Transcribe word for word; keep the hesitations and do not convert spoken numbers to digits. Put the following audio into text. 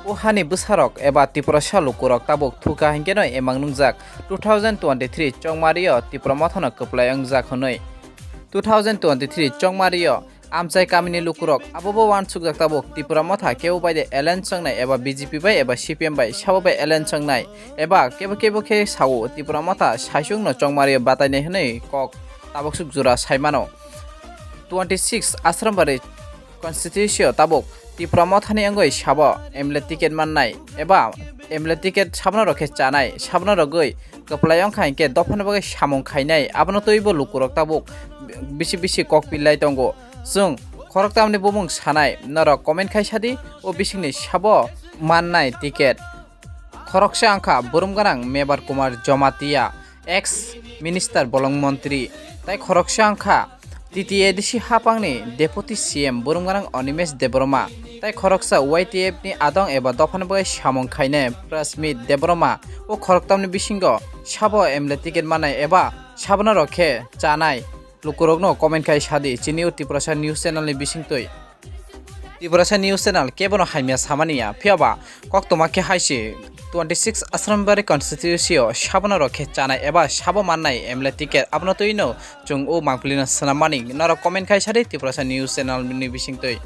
O hani bwsarok eba Tiprasa lukurok tabuk thuka hinkhe no emang nungjak two thousand twenty-three chongmario Tipra mothano kwplai wngjak hwnwi. Two thousand twenty-three chongmario amchai kamini lukurok abobo uansukjak tabuk Tipra motha kebo bai de alliance wngnai eba B J P bai eba C P M bai sabo bai alliance wngnai eba kebo kebo khe sao Tipra motha saichung no chongmario batainai hwnwi kok tabuk suk jora saimano. Twenty-six Asrambari constituency o tabuk Tipra mothani wngwi sabo M L A ticket mannai eba M L A ticket sabno rok khe chanai, sabno rogwi kwplai wngkha hinkhe dophani bagwi samung khainai, abono twibo lukurok tabuk bisi bisi kok pillai tongo. Chwng khoroktamni bumung sanai, norok comment khai sadi o bisingni sabo mannai ticket. Khoroksa wngkha burum gwnang Mebar Kumar Jamatia, ex minister bolong montri, tai khoroksa wngkha T T A D C hapangni Deputy C M burum gwnang Animesh Debbarma, tai khoroksa Y T F ni adong eba dophani bagwi samung khainai Prasmit Debbarma. O khoroktamni bisingo sabo M L A ticket manai eba sabono rok khe chanai lukurokno comment khai sadi chini o Tiprasa news channel ni bisingtwi. Tiprasa news channel kebono hamya samani ya, phiyaba koktwma khe hai se twenty-six Asrambari constituency o sabono rok khe chanai eba sabo mannai M L A ticket, abono twino chwng o mangpili no swnam mani. Norok comment khai sadi Tiprasa news channel ni bisingtwi.